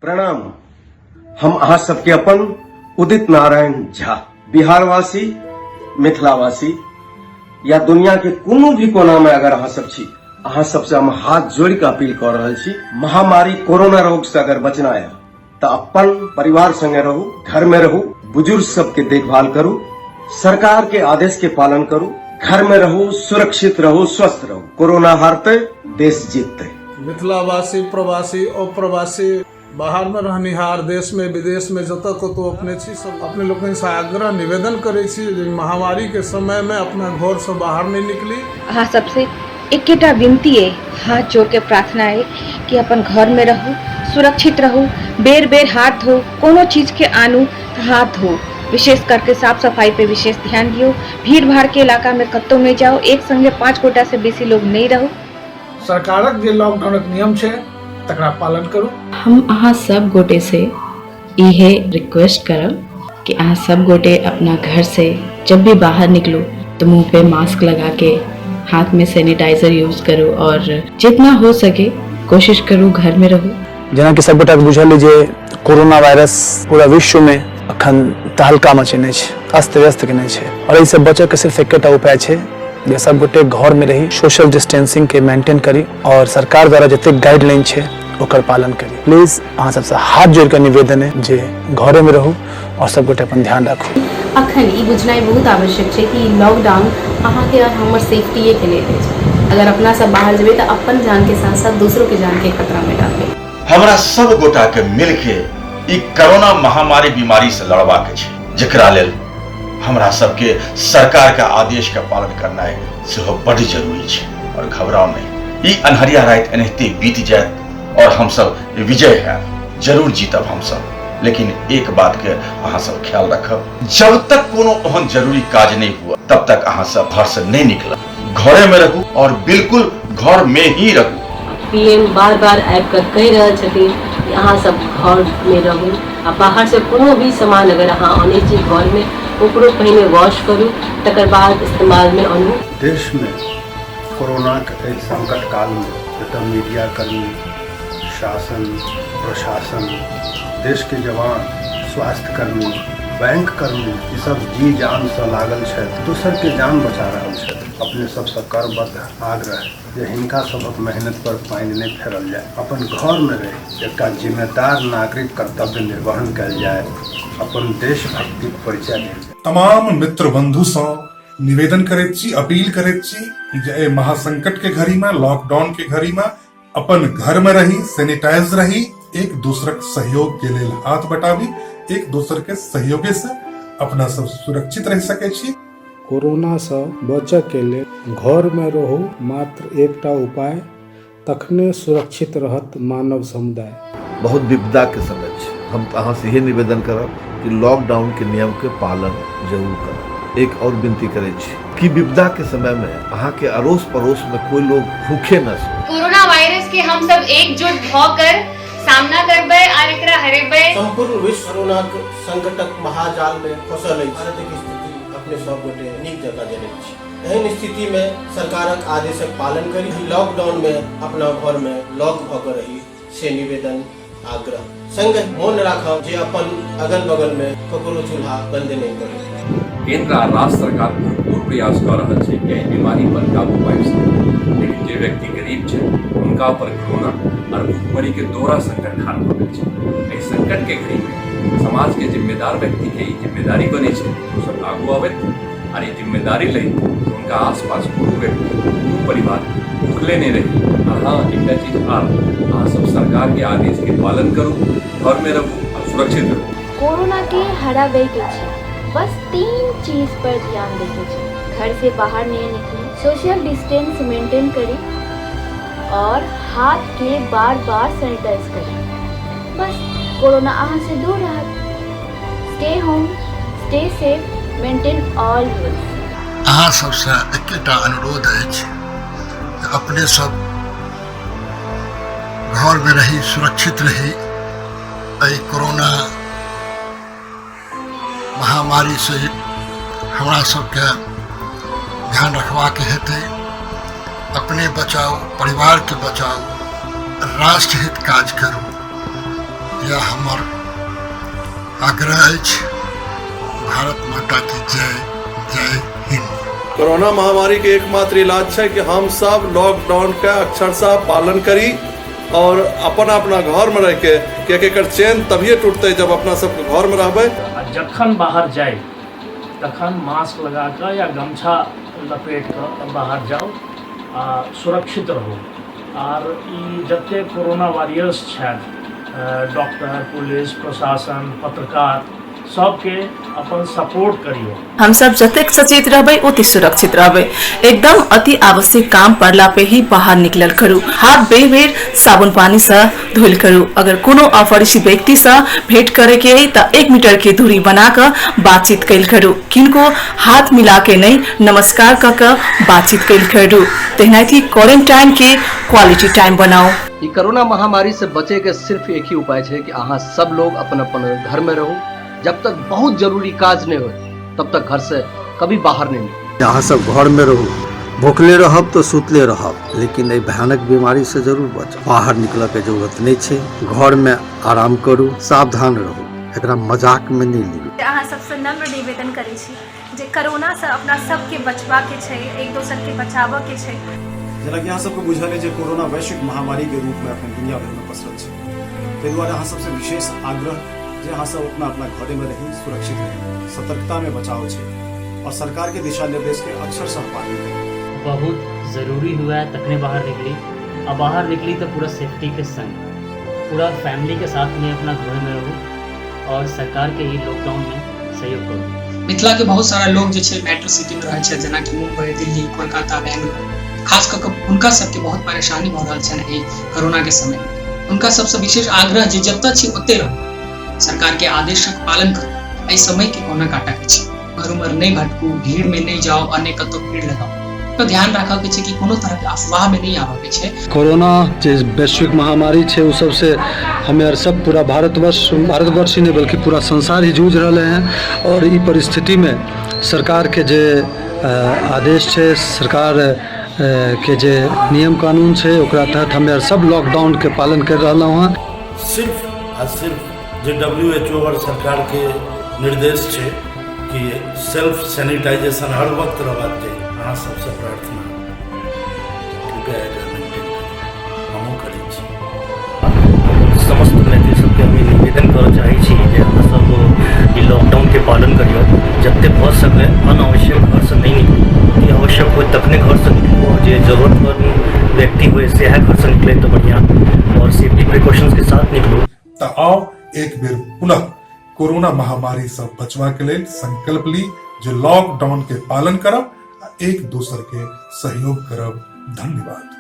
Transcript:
प्रणाम। हम अहाँ सबके अपन उदित नारायण झा, बिहारवासी, मिथिलावासी या दुनिया के कोनो भी कोना में अगर अहाँ सब छी, अहाँ सबसे हम हाथ जोड़ के अपील कर रहल छी, महामारी कोरोना रोग से अगर बचना है तो अपन परिवार संगे रहू, घर में रहू, बुजुर्ग सबके देखभाल करू, सरकार के आदेश के पालन करू, घर में रहू, सुरक्षित रहू, स्वस्थ रहू। कोरोना हारते, देश जीतते। मिथिलावासी, प्रवासी, अप्रवासी, बाहरमे रहनिहार, देशमे, विदेशमे, जतऽ कतहु अपने छी, सब अपने लोकनिसँ आग्रह निवेदन करै छी जे महामारीके समयमे अपना घरसँ बाहर नहि निकली। अहाँ सबसे एकेटा विनती अइ, हाथ जोड़ के प्रार्थना अइ कि अपन घरमे रहू, सुरक्षित रहू, बेर बेर हाथ धो, कोनो चीजके आनू तऽ हाथ धो, विशेष करके साफ सफाई पे विशेष ध्यान दियौ, भीड़ भाड़ के इलाकामे कतहु नहि जाउ, एक संगे 5 गोटासँ बेसी लोग नहि रहू। सरकारक जे लॉकडाउनक नियम छै तकरा पालन करू। हम अहाँ सब गोटे से इहे रिक्वेस्ट करब कि अहाँ सब गोटे अपना घर से जब भी बाहर निकलो तो मुंह पे मास्क लगा के, हाथ में सैनिटाइजर यूज करो और जितना हो सके कोशिश करू घर में रहू। जेनाकि सब गोटाके बुझल अइ जे कोरोना वायरस पूरा विश्वमे अखन तहलका मचेने छै, अस्त व्यस्त केने छै और एहिसँ बचऽके सिर्फ एकेटा उपाय छै जे सब गोटे घरमे रही, सोशल डिस्टेंसिंग के मेंटेन करी और सरकार द्वारा जतेक गाइडलाइन छै ओकर पालन करी। प्लीज अहाँ सबसँ हाथ जोड़ि कऽ निवेदन है जे घरेमे रहू और सब गोटे अपन ध्यान राखू। अखन ई बुझनाइ बहुत आवश्यक छै कि लॉकडाउन अहाँके और हमर सेफ्टीएके लेल अछि। अगर अपना सब बाहर जेबै तऽ अपन जानके साथ साथ दोसरोके जानके खतरामे डालबै। हमरा सब गोटा के मिल के ई कोरोना महामारी बीमारी से लड़बाक छै, जेकरा लेल हमरा सबके सरकार के आदेश के पालन करनाइ सेहो बड्ड जरूरी छै। और घबराउ नहि, ई अन्हरिया राति एनाहिते बीत जायत और हम सब विजय हैब, जरूर जीतब हम सब। लेकिन एक बात के अहाँ सब ख्याल रखब, जब तक कोनो ओहन जरूरी काज नहीं हुआ तब तक अहाँ सब घर से नहीं निकलब, घरे में रहू और बिल्कुल घर में ही रहू। पीएम बार बार आबि कऽ कहि रहल छथिन कि अहाँ सब घरमे रहू आ बाहरसँ कोनो भी सामान अगर अहाँ अनै छी घरमे, ओकरो पहिने वॉश करू, तकर बाद इस्तेमालमे आनू। देशमे कोरोनाक एहि संकट कालमे जतऽ मीडिया कर्मी, शासन, प्रशासन, देशके जवान, स्वास्थ्यकर्मी, बैंक कर्मी ई सब जी जानसँ लागल छथि, दोसरके जान बचा रहल छथि, अपने सबसँ करबद्ध आग्रह जे हिनका सभक मेहनत पर पानि नहि फेरल जाय। अपन घरमे रहि एकटा जिम्मेदार नागरिक कर्तव्य निर्वहन कयल जाय, अपन देशभक्तिक परिचय देल जाय। तमाम मित्र बंधु सँ निवेदन करैत छी, अपील करैत छी जे एहि महासंकट के घड़ी में, लॉकडाउन के घड़ी में अपन घर में रही, सैनिटाइज रही, एक दूसरक सहयोग के लेल हाथ बटाबी, एक दोसर के सहयोगे से अपना सब सुरक्षित रह सके छी। कोरोनासँ बचऽके लेल घरमे रहू मात्र एकटा उपाय, तखने सुरक्षित रहत मानव समुदाय। बहुत विपदा के समय छै। हम तऽ अहाँ से इहे निवेदन करब कि लॉकडाउन के नियम के पालन जरूर करब। एक और विनती करै छी कि विपदा के समय में अहाँ के अड़ोस पड़ोस में कोई लोग भूखे न सोए। कोरोना वायरस के हम सब एकजुट भ कर सामना करबै आर एकरा हरेबै। सम्पूर्ण विश्व कोरोनाक संकटक महाजाल मे फंसल अछि। भारतक स्थिति अपने सब गोटे नीक जकाँ जनैत छी। एहन स्थिति मे सरकारक आदेशक पालन करी, लॉकडाउन मे अपना घर मे लॉक भ क रही, से निवेदन आग्रह। संगहि मोन राखब जे अपन अगल बगल मे ककरो चूल्हा बंद नहि करी। केंद्र आ राज्य सरकार भरपूर प्रयास कऽ रहल छै कि एहि बीमारी पर काबू पाबि सकै, लेकिन जे व्यक्ति गरीब छै हुनका पर कोरोना और भुखमरी के दोहरा संकट ठाढ़ भऽ गेल छै। एहि संकट के घड़ी में समाज के जिम्मेदार व्यक्ति के ई जिम्मेदारी बनै छै ओ सब आगू आबैत और ई जिम्मेदारी लैत हुनका आसपास कोनो व्यक्ति, कोनो परिवार भूखले नहि रही। और हाँ, एकटा चीज आर, अहाँ सब सरकार के आदेश के पालन करू, घर में रहू और सुरक्षित रहू। कोरोना के हराबै के छै बस 3 चीज पर ध्यान दै के छै। घर से बाहर नहीं निकली, सोशल डिस्टेंस मेंटेन करी और हाथ के बार बार सैनिटाइज करी। बस कोरोना अहाँ से दूर रहत। Stay home, stay safe, maintain all rules. अहाँ सबसँ एकेटा अनुरोध अछि जे अपने सब घरमे रही, सुरक्षित रही, एहि कोरोना महामारी से हमरा सबके ध्यान रखबाक हेतै। अपने बचाउ, परिवारके बचाउ, राष्ट्रहित काज करू। इएह हमर आग्रह अछि। भारत माता की जय, जय हिंद। कोरोना महामारी के एकमात्र इलाज छै कि हम सब लॉकडाउन के अक्षरशः पालन करी और अपना अपना घर में रह के, कियाकि एकर चैन तभिए टूटतै जब अपना सबके घर में रहबै। आ जखन बाहर जाइ तखन मास्क लगा कऽ या गमछा लपेट कऽ बाहर जाउ आ सुरक्षित रहू। आर ई जते कोरोना वॉरियर्स छथि, डॉक्टर, पुलिस, प्रशासन, पत्रकार, सबके अपन सपोर्ट करियौ। हमसब जतेक सचेत रहबै ओते सुरक्षित रहबै। एकदम अति आवश्यक काम पड़ला पे ही बाहर निकलल करू। हाथ बेर बेर साबुन पानी से धोइल करू। अगर कोनो अपरिचित व्यक्ति से भेंट करे के है त 1 मीटर के दूरी बना क बातचीत कैल करू। किनको हाथ मिला के नहीं, नमस्कार क क बातचीत कैल करू। तेनाहिते क्वारंटाइन के क्वालिटी टाइम बनाओ। ई कोरोना महामारी से बचे के सिर्फ एक ही उपाय है कि अहाँ सब लोग अपन अपन घर में रहू। जब तक बहुत जरूरी काज नहीं हो तब तक घर से कभी बाहर नहीं निकलू। अहाँ सब घर में रहू, भूखले रहब तो सुतले रहब, लेकिन एहि भयानक बीमारी से जरूर बचब। बाहर निकलऽ के जरूरत नहीं छै, घर में आराम करू, सावधान रहू, एकरा मजाक में नहीं लियौ। अहाँ सबसँ नम्र निवेदन करै छी जे कोरोनासँ अपना सबके बचबाके छै, एक दोसरके बचाबऽके छै। जेनाकि अहाँ सबके बुझल अइ जे कोरोना वैश्विक महामारीके रूपमे एखन दुनिया भरिमे पसरल छै, ताहि दुआरे अहाँ सबसँ विशेष आग्रह जे अहाँ सब अपना अपना घरेमे रही, सुरक्षित रही, सतर्कतामे बचाव छै और सरकारके दिशा निर्देशके अक्षरशः पालन करी। बहुत जरूरी हुआ है तखने बाहर निकली, आ बाहर निकली तो पूरा सेफ्टी के संग, पूरा फैमिली के साथ में अपना घर में रहू और सरकार के ही लॉकडाउन में सहयोग करू। मिथिला के बहुत सारा लोग जे छै मेट्रो सिटी में रहै छथि, जेनाकि मुंबई, दिल्ली, कोलकाता, बेंगलोर, खास कऽ कऽ हुनका सबके बहुत परेशानी भऽ रहल छनि एहि कोरोना के समय में। हुनका सबसँ विशेष आग्रह जे जतऽ छी ओतै रहू, सरकार के आदेशक पालन करू, एहि समय के कोना काटऽ के छै, एम्हर उम्हर नहि भटकू, भीड़ में नहि जाउ आ नहि कतौ भीड़ लगाउ। तऽ ध्यान राखऽ के छै कि कोनो तरह के अफवाह में नहि आबऽ के छै। कोरोना जे वैश्विक महामारी छै ओ सबसे हमे आर सब पूरा भारतवर्ष, भारतवर्ष ही नहीं बल्कि पूरा संसार ही जूझ रहले हैं और ई परिस्थिति में सरकार के जे आदेश छै, सरकार के जे नियम कानून छै ओकरा तहत हमे आर सब लॉकडाउन के पालन कर रहलहुँ हँ। सिर्फ आ सिर्फ जे डब्ल्यू एच ओ और सरकार के निर्देश छै कि सेल्फ सैनिटाइजेशन हर वक्त रहबाक चाही, अहाँ सबसँ प्रार्थना कृपया एकरा मेंटेन करी, हमहूँ करै छी। समस्त मैथिल सबके हम ई निवेदन करऽ चाहै छी जे अहाँ सब ई लॉकडाउनके पालन करियौ, जते भऽ सकै अनावश्यक घरसँ नहि निकलू, अति आवश्यक होइ तखने घरसँ निकलू आओर जे जरूरतमंद व्यक्ति होइ सएह घरसँ निकलै तऽ बढ़िआँ आओर सेफ्टी प्रिकॉशंसके साथ निकलू। तऽ आउ एक बेर पुनः कोरोना महामारी सँ बचबाक लेल संकल्प ली जे लॉकडाउन के पालन करब आ एक दोसर के सहयोग करब। धन्यवाद।